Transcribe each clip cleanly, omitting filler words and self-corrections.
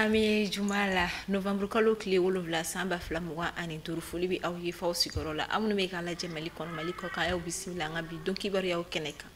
An bɛ juma la novembre kalo tile 7 san 2025. Foli bɛ aw ye f'aw sigiyɔrɔ la, aw minnu bɛ k'an lajɛ Mali kɔnɔ, Mali kɔ kan, aw bisimila an ka bi don kibaruyaw kɛnɛ kan.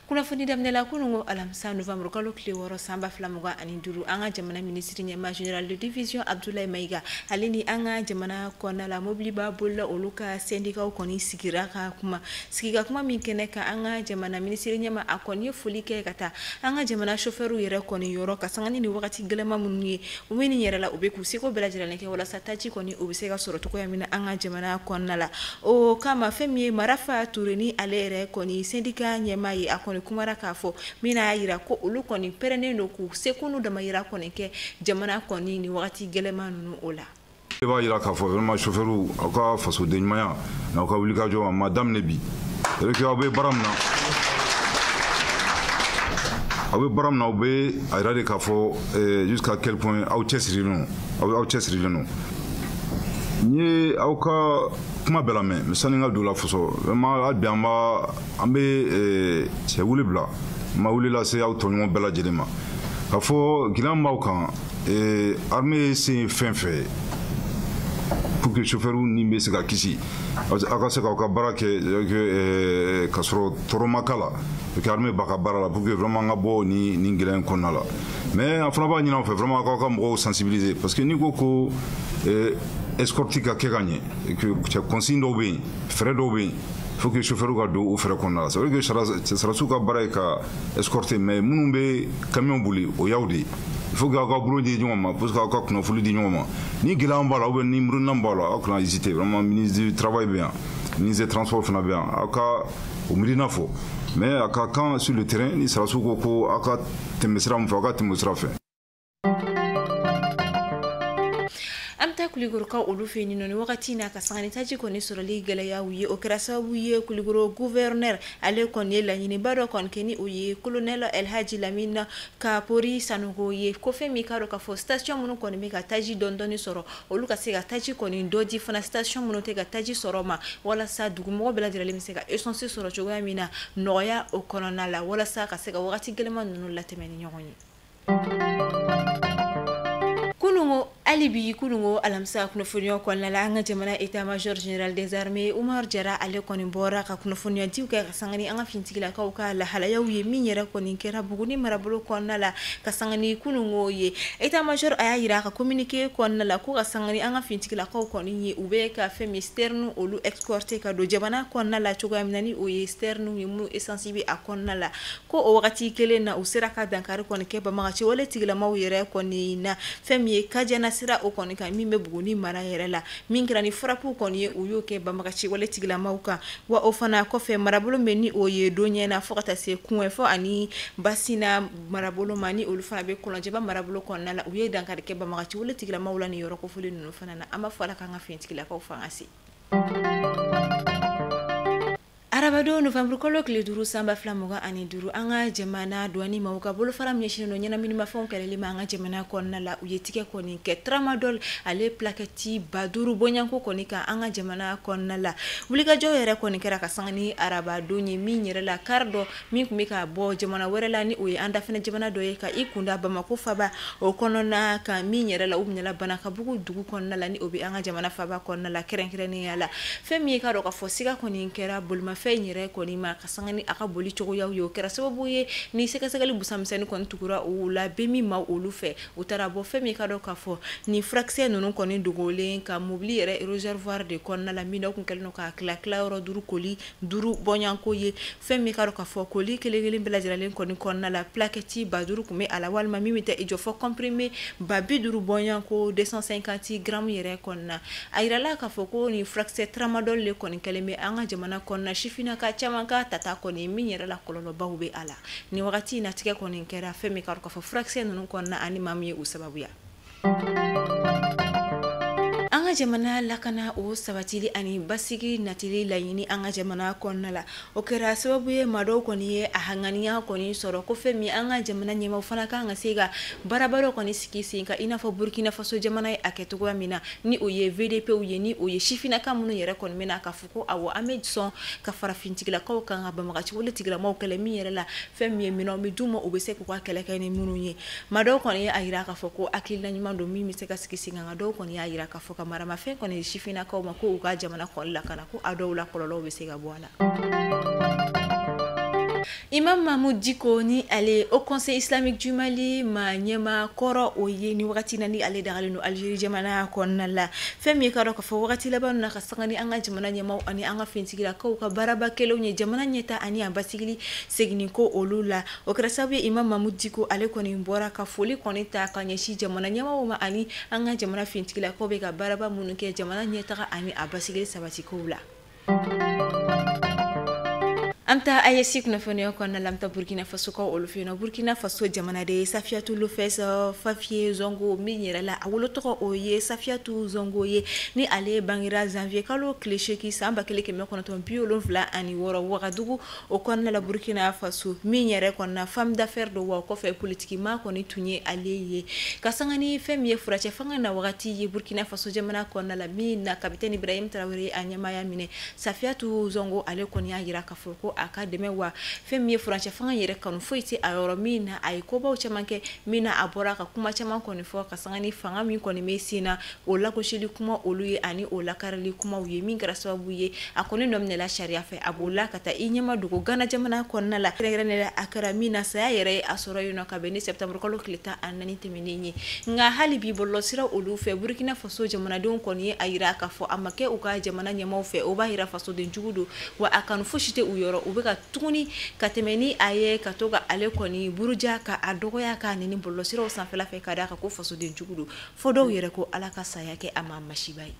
Kunnafoni daminɛ la, kununko alamisa novembre kalo tile 6 san 2025, an ka jamana minisiri ɲɛmaa général de division Abdoulaye Maïga, ale ni an ka jamana kɔnɔna la mobiliba bolila olu ka syndicats kɔni sigira ka kuma. Sigi ka kuma min kɛnɛ kan, an ka jamana minisiri ɲɛmaa a kɔni ye foli kɛ ka taa an ka jamana chauffeurs yɛrɛ kɔni yɔrɔ, ka sanga ni nin wagati gɛlɛnman minnu ye u bɛ nin yɛrɛ la, u bɛ k'u seko bɛɛ lajɛlen kɛ walasa taji kɔni o bɛ se ka sɔrɔ cogoya min na an ka jamana kɔnɔna la. O kama, fɛn min ye Marafa Touré ni ale yɛrɛ kɔni syndicat ɲɛmaa ye, a kɔni kumara k'a fɔ min y'a yira ko olu kɔni pɛrɛnnen don k'u seko n'u damayira kɔni kɛ jamana kɔni ni wagati gɛlɛnman ninnu o la. I b'a yira k'a fɔ vraiment chauffeur, aw ka fasoden ɲumanya n'aw ka wulikajɔ, a ma daminɛ bi. C'est que aw bɛ baara min na, aw bɛ baara min na, aw bɛ a yira de k'a fɔ jusqu'à quel point aw cɛsirilen don, aw cɛsirilen don. N ye aw ka kuma bɛɛ lamɛn, mais sani n ka don la fɔsɔ, vraiment hali bi an b'a an bɛ cɛ wuli bila, n ma wuli lase aw tɔɲɔgɔn bɛɛ lajɛlen ma k'a fɔ gɛlɛya min b'aw kan, armée se fɛn fɛn pour que chauffeur ni bɛ se ka kisi, aw ka se k'aw ka baara kɛ ka sɔrɔ tɔɔrɔ ma k'a la, pour que armée b'a ka baara la, pour que vraiment an ka bɔ nin gɛlɛya in kɔnɔna la. Mais an fana b'a ɲini aw fɛ vraiment k'aw ka mɔgɔw sensibiliser, parce que n'i ko ko escorte ka kɛ ka ɲɛ, que consigne dɔw bɛ yen, fɛɛrɛ dɔw bɛ yen, faut que chauffeur ka don o fɛɛrɛ kɔnɔna la. C'est vrai que sɔrɔdasiw ka baara ye ka escorter, mais minnu bɛ camion boli, o y'aw de ye. Il faut que aw ka bolo di ɲɔgɔn ma pour que aw ka kunnafoni di ɲɔgɔn ma. Ni gɛlɛya b'a la ou bien ni muruna b'a la, aw kana hésiter. Vraiment, ministre du travail bɛ yan, ministre des transports fana bɛ yan, aw ka o miirina fɔ. Mais a ka kan sur le terrain, ni sɔrɔdasiw ko ko aw ka tɛmɛ sira min fɛ, aw ka tɛmɛ o sira fɛ. An bɛ taa Kulikɔrɔkaw olu fɛ yen nɔ ni wagati in na, ka sanga ni taji kɔni sɔrɔli gɛlɛyaw ye. O kɛra sababu ye Kulikɔrɔ gouverneur ale kɔni ye laɲiniba dɔ kɔni kɛ, ni o ye colonel Elhaji Lamine Kapori Sanogo ye, ko fɛn min k'a dɔn k'a fɔ station minnu kɔni bɛ ka taji dɔɔni dɔɔni sɔrɔ, olu ka se ka taji kɔni dɔ di fana station minnu tɛ ka taji sɔrɔ ma, walasa dugumɔgɔ bɛɛ lajɛlen bɛ se ka essence sɔrɔ cogoya min na nɔgɔya o kɔnɔna la, walasa ka se ka wagati gɛlɛnman ninnu latɛmɛ ni ɲɔgɔn ye. Kunungo, hali bi kunungo alamisa kunnafoniya kɔnɔna la, an ka jamana état major général des armées Umar Jara, ale kɔni bɔra ka kunnafoniya kɛ ka sanga ni an ka finitigilakaw ka lahalayaw ye min yɛrɛ kɔni kɛra Buguni marabolo kɔnɔna la, ka sanga ni kunungo ye. État major a y'a yira a ka communiqué kɔnɔna la ko ka sanga ni an ka finitigilakaw kɔni ye, u bɛ ka fɛn min citerne olu escorter ka don jamana kɔnɔna la cogoya min na, ni o ye citerne ye minnu essence bɛ a kɔnɔna la, ko o wagati kelen na u sera ka dankari kɔni kɛ banbagaci wale tigilamaw yɛrɛ kɔni na, fɛn min ye Kajana sira o kɔni kan min bɛ Buguni mara yɛrɛ la, min kɛra ni frappe kɔni ye, u y'o kɛ banbagaci wale tigilamaw kan. Wa o fana kɔfɛ, marabolo min ni o ye don ɲɛna fo ka taa se Kunwɛfɔ ani Basina marabolo ma, ni olu fana bɛ Kɔlɔnjɛba marabolo kɔnɔna la, u ye dankari kɛ banbagaci wale tigilamaw la nin yɔrɔ kofɔlen ninnu fana na. An b'a fɔ Ala k'an ka finitigilakaw fanga se. Arabadon novembre kalo tile 5 san 2025, an ka jamana douane maaw ka bolofara min ɲɛsinnen don ɲɛnaminimafɛnw kɛlɛli ma an ka jamana kɔnɔna la, u ye tigɛ kɔni kɛ tramadol ale plaquette 5000 bɔɲɔgɔnko kɔni kan an ka jamana kɔnɔna la. Wulikajɔ yɛrɛ kɔni kɛra ka sanga ni arabadon ye min yɛrɛ la, car dɔ min tun bɛ ka bɔ jamana wɛrɛ la, ni o ye an dafɛnɛ jamana dɔ ye, ka i kunda Bamako faba o kɔnɔna kan, min yɛrɛ la u minɛla Banakabugu dugu kɔnɔna la, ni o bɛ an ka jamana faba kɔnɔna la kɛrɛnkɛrɛnnenya la. Fɛn min ye k'a dɔn k'a fɔ siga kɔni kɛra bolimafɛn in yɛrɛ kɔni ma ka sanga ni a ka boli cogoyaw ye, o kɛra sababu ye ni sɛgɛsɛgɛli busamisɛnnin kɔni tugura o la bɛ min ma olu fɛ, u taara bɔ fɛn min ka dɔn k'a fɔ ni furakisɛ ninnu kɔni dogolen ka mobili yɛrɛ réservoir de kɔnɔna la, min na u kun kɛlen don k'a tila tilayɔrɔ duuru, colis duuru bɔɲɔgɔnko ye. Fɛn min ka dɔn k'a fɔ colis kelen kelen bɛɛ lajɛlen kɔni kɔnɔna la, plaquette 5000 tun bɛ a la, walima min bɛ taa i jɔ fɔ comprimé 50 000 bɔɲɔgɔnko 250 grammes yɛrɛ kɔnɔna. A yirala k'a fɔ ko nin furakisɛ tramadol de kɔni kɛlen bɛ an ka jamana kɔnɔna sifinnaka caman ka tata kɔni, min yɛrɛ la kɔlɔlɔbaw bɛ a la. Nin wagati in na, tigɛ kɔni kɛra fɛn min ka dɔn k'a fɔ furakisɛ ninnu kɔnɔna ani maa min ye u sababuya. An ka jamana lakana o sabatili ani basigi natili laɲini an ka jamana kɔnɔna la, o kɛra sababu ye maa dɔw kɔni ye a haŋaniya kɔni sɔrɔ ko fɛn min an ka jamana ɲɛmaaw fana kan ka se ka baaraba dɔ kɔni sigi sen kan, i n'a fɔ Burkina Faso jamana ye a kɛ cogoya min na, ni o ye VDPw ye, ni o ye sifinnaka minnu yɛrɛ kɔni bɛ na k'a fɔ ko awɔ an bɛ sɔn ka farafintigilakaw kan ka banbagaciwale tigilamaw kɛlɛ, min yɛrɛ la fɛn min ye minɛnw bɛ d'u ma u bɛ se k'u ka kɛlɛ kɛ ni minnu ye. Maa dɔw kɔni ye a jira k'a fɔ ko hakilina ɲuman don min bɛ se ka sigi sen kan, nka dɔw kɔni y'a jira k'a fɔ ka maramafɛn kɔni sifinnakaw ma ko u ka jamana kɔni lakana, ko a dɔw la kɔlɔlɔw bɛ se ka bɔ a la. Imam Mahmoud Dicko ni ale Haut Conseil islamique du Mali ma ɲɛma kɔrɔ o ye ni wagati na ni ale dagalen don Algérie jamana kɔnɔna la, fɛn min ye ka dɔn k'a fɔ wagati laban na ka sanga ni an ka jamana ɲɛmaw ani an ka finitigilakaw ka baaraba kɛlenw ye jamana ɲɛta ani a basigili seginni ko olu la, o kɛra sababu ye Imam Mahmoud Dicko ale kɔni bɔra ka foli kɔni ta ka ɲɛsin jamana ɲɛmaw ma ani an ka jamana finitigilakaw bɛ ka baaraba minnu kɛ jamana ɲɛtaga ani a basigili sabatikow la. An taa AES kunnafoniya kɔnɔna la, an bɛ taa Burkina Faso kaw olu fɛ yen nɔ. Burkina Faso jamanaden Safiatou Lopez Fafié Zongo min yɛrɛ la a wolo tɔgɔ o ye Safiatou Zongo ye, ni ale bangera janvier kalo tile 8 san 1976 Wagadugu o kɔnɔna la Burkina Faso, min yɛrɛ kɔnɔna femme d'affaires don, wa o kɔfɛ politique maa kɔni tun ye ale ye. Ka sanga ni fɛn min ye furacɛ fanga na wagati ye Burkina Faso jamana kɔnɔna la, min na capitaine Ibrahim Traoré a ɲɛmaaya minɛ, Safiatou Zongo ale kɔni y'a jira k'a fɔ ko a ka dɛmɛ wa fɛn min ye furancɛ fanga yɛrɛ kanu foyi tɛ a yɔrɔ, min na a ye kobaw caman kɛ, min na a bɔra ka kuma caman kɔni fɔ ka sanga ni fanga min kɔni bɛ sen na o lagosili kuma olu ye ani o lakarili kumaw ye, min kɛra sababu ye a kɔni nɔ minɛla sariya fɛ, a bolila ka taa i ɲɛma dogo Gana jamana kɔnɔna la, kɛrɛnkɛrɛnnenya la a kɛra min na saya yɛrɛ ye a sɔrɔ yen nɔ ka bɛn ni septembre kalo tile 14 tɛmɛnen ye. Nka hali bi bɔlɔlɔsira olu fɛ Burkina Faso jamanadenw kɔni ye a jira k'a fɔ a ma kɛ u ka jamana ɲɛmaw fɛ, o b'a jira fasoden jugu don wa a kanu fosi tɛ u yɔrɔ, u bɛ ka tuguni ka tɛmɛ ni a ye ka to ka ale kɔni buruja ka a dɔgɔya k'a nɛni bɔlɔlɔsiraw sanfɛla fɛ ka d'a kan ko fasoden jugu don, fo dɔw yɛrɛ ko Ala ka saya kɛ a ma masiba ye.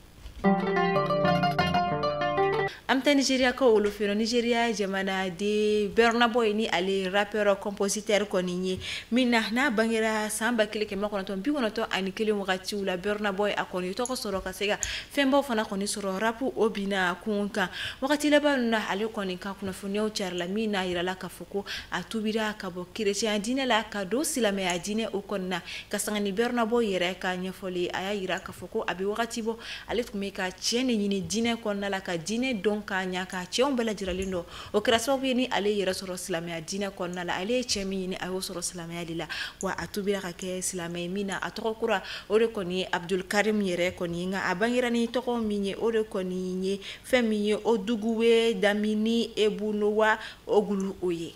An bɛ taa Nigéria kaw olu fɛ yen nɔ. Nigéria jamanaden Burna Boy ni ale rappeur compositeur kɔni ye, min na n'a bangera san 1991 wagatiw la, Burna Boy a kɔni tɔgɔ sɔrɔ ka se ka fɛnbaw fana kɔni sɔrɔ rap o binna kun kan. Wagati laban na ale kɔni ka kunnafoniyaw carila, min n'a yirala k'a fɔ ko a tubira ka bɔ chrétien diinɛ la ka don silamɛya diinɛ o kɔni na. Ka sanga ni Burna Boy yɛrɛ ka ɲɛfɔli, a y'a yira k'a fɔ ko a bɛ wagati bɔ ale tun bɛ ka tiɲɛ de ɲini diinɛ kɔnɔna la, ka diinɛ dɔn k'a ɲa k'a cɛw bɛɛ lajɛlen dɔn, o kɛra sababu ye ni ale yɛrɛ sɔrɔ silamɛya diinɛ kɔnɔna la, ale ye cɛ min ɲini a y'o sɔrɔ silamɛya de la, wa a tubira ka kɛ silamɛ ye, min na a tɔgɔ kura o de kɔni ye Abdul Karim yɛrɛ kɔni ye, nka a bangera ni tɔgɔ min ye o de kɔni ye fɛn min ye Oduguwe Damini Ebunowa Ogulu o ye.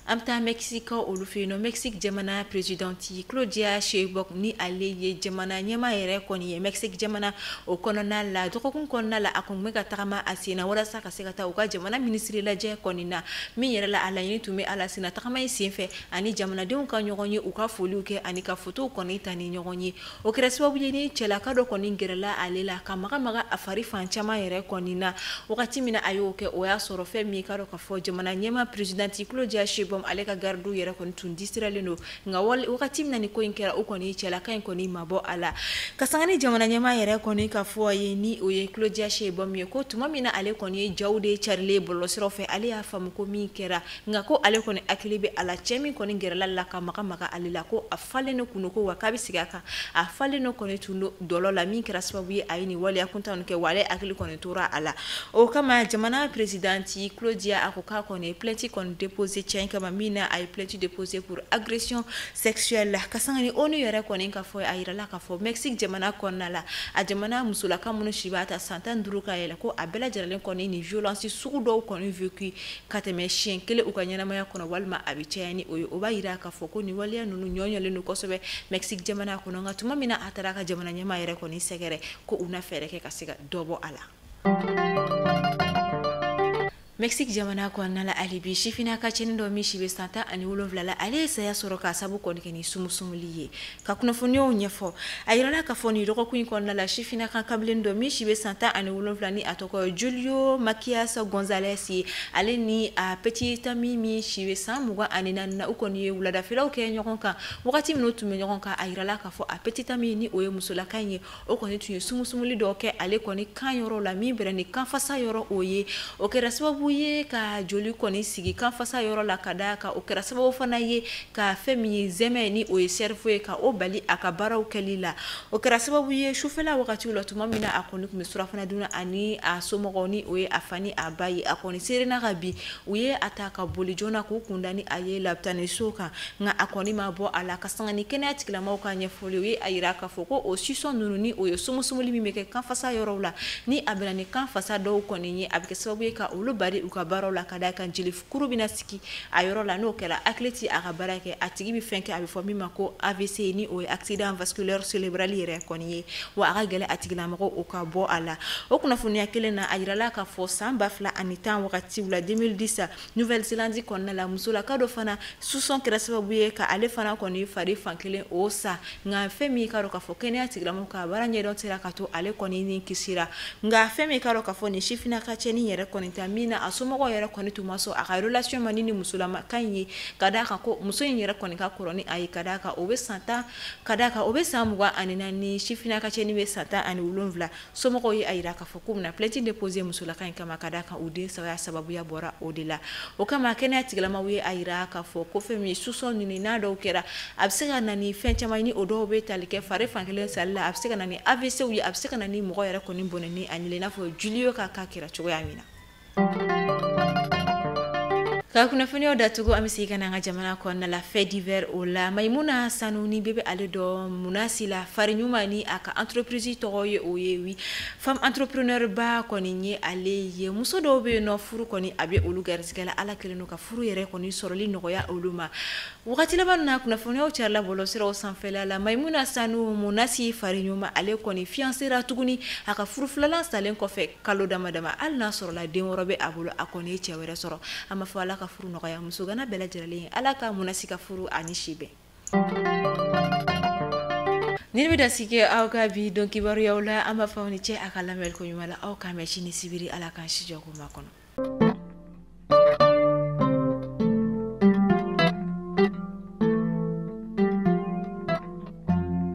An bɛ taa Mexique olu fɛ yen nɔ. Mexique jamana présidente Claudia Sheinbaum ni ale ye jamana ɲɛmaa yɛrɛ kɔni ye Mexique jamana o kɔnɔna la, dɔgɔkun kɔnɔna la a kun bɛ ka tagama a sen na walasa ka se ka taa u ka jamana minisiri lajɛ kɔni na, min yɛrɛ la a laɲini tun bɛ a la sen na tagama in senfɛ ani jamanadenw ka ɲɔgɔn ye, u ka foliw kɛ ani ka fotow kɔni ta ni ɲɔgɔn ye. O kɛra sababu ye ni cɛlaka dɔ kɔni gɛrɛla ale la ka maga maga a fari fan caman yɛrɛ kɔni na. Wagati min na a y'o kɛ, o y'a sɔrɔ fɛn min ka dɔn k'a fɔ jamana ɲɛmaa présidente Claudia Sheinbaum ale ka gardiw yɛrɛ kɔni tun disiralen don, nka wagati min na ni ko in kɛra, o kɔni cɛlaka in kɔni mabɔ a la. Ka sanga ni jamana ɲɛmaa yɛrɛ kɔni ka fɔ a ye ni o ye Claudia Sheinbaum ye, ko tuma min na ale kɔni ye jaw de carilen bɔlɔlɔsiraw fɛ, ale y'a faamu ko min kɛra, nka ko ale kɔni hakili bɛ a la cɛ min kɔni gɛrɛla la ka maga maga ale la, ko a falen de kun don, ko wa k'a bɛ segin a kan, a falen de kɔni tun don dɔlɔ la, min kɛra sababu ye a ye nin waleya kuntan kɛ, wa ale hakili kɔni tora a la. O kama jamana présidente Claudia a ko k'a kɔni ye plainte kɔni déposé cɛ in kama, min na a ye plainte déposé pour agression sexuelle. Ka sanga ni ONU yɛrɛ kɔni ka fɔ, a yirala k'a fɔ Mexique jamana kɔnɔna la, a jamana musolaka minnu si b'a ta san 15 ka yɛlɛ, ko a bɛɛ lajɛlen kɔni ni violence sugu dɔw kɔni vécu ka tɛmɛ siɲɛ kelen u ka ɲɛnamaya kɔnɔ, walima a bɛ caya ni o ye. O b'a yira k'a fɔ ko nin waleya ninnu ɲɔɲɔlen don kosɛbɛ Mexique jamana kɔnɔ, nka tuma min na a taara a ka jamana ɲɛmaa yɛrɛ kɔni sɛgɛrɛ ko u na fɛɛrɛ kɛ ka se ka dɔ bɔ a la. Mexique jamana kɔnɔna la, hali bi sifinna ka cɛnin dɔ min si bɛ san 17 la, ale ye saya sɔrɔ k'a sabu kɔni kɛ ni sumusumuli ye. Ka kunnafoniyaw ɲɛfɔ, a yirala k'a fɔ nin dɔgɔkun in kɔnɔna la, sifinna ka kamalen dɔ min si bɛ san 17 ni a tɔgɔ ye Julio Macias Gonzalez ye, ale ni a petit ami min si bɛ san 24 na, u kɔni ye wuladafɛlaw kɛ ɲɔgɔn kan. Wagati min tun bɛ ɲɔgɔn kan, a yirala k'a fɔ a petit ami ni o ye musolaka in ye, o kɔni tun ye sumusumuli dɔ kɛ ale kɔni kan yɔrɔ la min bɛrɛ ni kanfasa yɔrɔ o ye. O kɛra sababu ye ka joli kɔni sigi kanfasa yɔrɔ la, ka d'a kan o kɛra sababu fana ye ka fɛn min ye zɛmɛ ni o ye cerveau ye, ka o bali a ka baaraw kɛli la. O kɛra sababu ye sufɛla wagatiw la, tuma min na a kɔni tun bɛ surafana dun ani a somɔgɔw ni o ye a fa ni a ba ye, a kɔni serena ka bi u ye a ta ka boli joona k'u kunda ni a ye lapitaniso kan, nka a kɔni ma bɔ a la. Ka sanga ni kɛnɛya tigilamɔgɔw ka ɲɛfɔli, u ye a yira k'a fɔ ko o sisɔn ninnu ni o ye sumusumuli min bɛ kɛ kanfasa yɔrɔw la, ni a bɛna ni kanfasa dɔw kɔni ye, a bɛ kɛ sababu ye ka olu bari u ka baaraw la, ka d'a kan jelikuru bɛna sigi a yɔrɔ la. N'o kɛra, hakili tɛ a ka baara kɛ, a tigi bɛ fɛn kɛ a bɛ fɔ min ma ko AVC ni o ye accident vasculaire cérébral yɛrɛ kɔni ye, wa a ka gɛlɛn a tigilamɔgɔ o ka bɔ a la. O kunnafoniya kelen na, a yirala k'a fɔ san 2010 wagatiw la, 2010, Nouvelle-Zélande kɔnɔna la, musolaka dɔ fana sisɔn kɛra sababu ye ka ale fana kɔni fari fankelen o sa, nka fɛn min ka dɔn k'a fɔ kɛnɛya tigilamɔgɔw ka baara ɲɛdɔn sera ka to ale kɔni ni kisira. Nka fɛn min ka dɔn k'a fɔ nin sifinna ka cɛnin yɛrɛ kɔni ta min na, a somɔgɔw yɛrɛ kɔni tun ma sɔn a ka relation ma ni musolama ka in ye, ka d'a kan ko muso in yɛrɛ kɔni ka kɔrɔ ni a ye, ka d'a kan o bɛ san 10, ka d'a kan o bɛ san 24, sifinna ka cɛnin bɛ san 17. Somɔgɔw ye a yira k'a fɔ k'u bɛna plainte déposer musolaka in kama, ka d'a kan u den saya sababuya bɔra o de la. O kama kɛnɛya tigilamɔgɔw ye a yira k'a fɔ ko fɛn min ye sisɔn ninnu n'a dɔw kɛra, a bɛ se ka na ni fɛn caman ni o dɔw bɛ tali kɛ fari fankelen sali la, a bɛ se ka na ni AVC ye, a bɛ se ka na ni mɔgɔ yɛrɛ kɔni bɔnɛ ni a ɲɛ, i n'a fɔ Julio ka cas kɛra cogoya min na. Ka kunnafoniyaw datugu, an bɛ segin ka na an ka jamana kɔnɔna la, fait divers o la, Mayimuna Sanu ni bɛɛ bɛ ale dɔn Munasi la, fari ɲuman ni a ka entreprise tɔgɔ ye o ye, oui, femme entrepreneur ba kɔni ye ale ye. Muso dɔw bɛ yen nɔ, furu kɔni a bɛ olu garisɛgɛ la, Ala kɛlen don ka furu yɛrɛ kɔni sɔrɔli nɔgɔya olu ma. Wagati laban na, kunnafoniyaw carila bɔlɔlɔsiraw sanfɛla la, Mayimuna Sanu Munasi fari ɲuman, ale kɔni fiancéra tuguni a ka furu filanan salen kɔfɛ kalo dama dama. Hali n'a sɔrɔla den wɔɔrɔ bɛ a bolo, a kɔni ye cɛ wɛrɛ sɔrɔ. A ma fɔ Ala ka furu nɔgɔya musogana bɛɛ lajɛlen ye, Ala ka Munasi ka furu ani si bɛn. Ni bɛ da sigi aw ka bi don kibaruyaw la, an b'a fɔ aw ni cɛ a ka lamɛnni ko ɲuman la. Aw k'an bɛn sini sibiri, Ala k'an si jɔ ko ma kɔnɔ.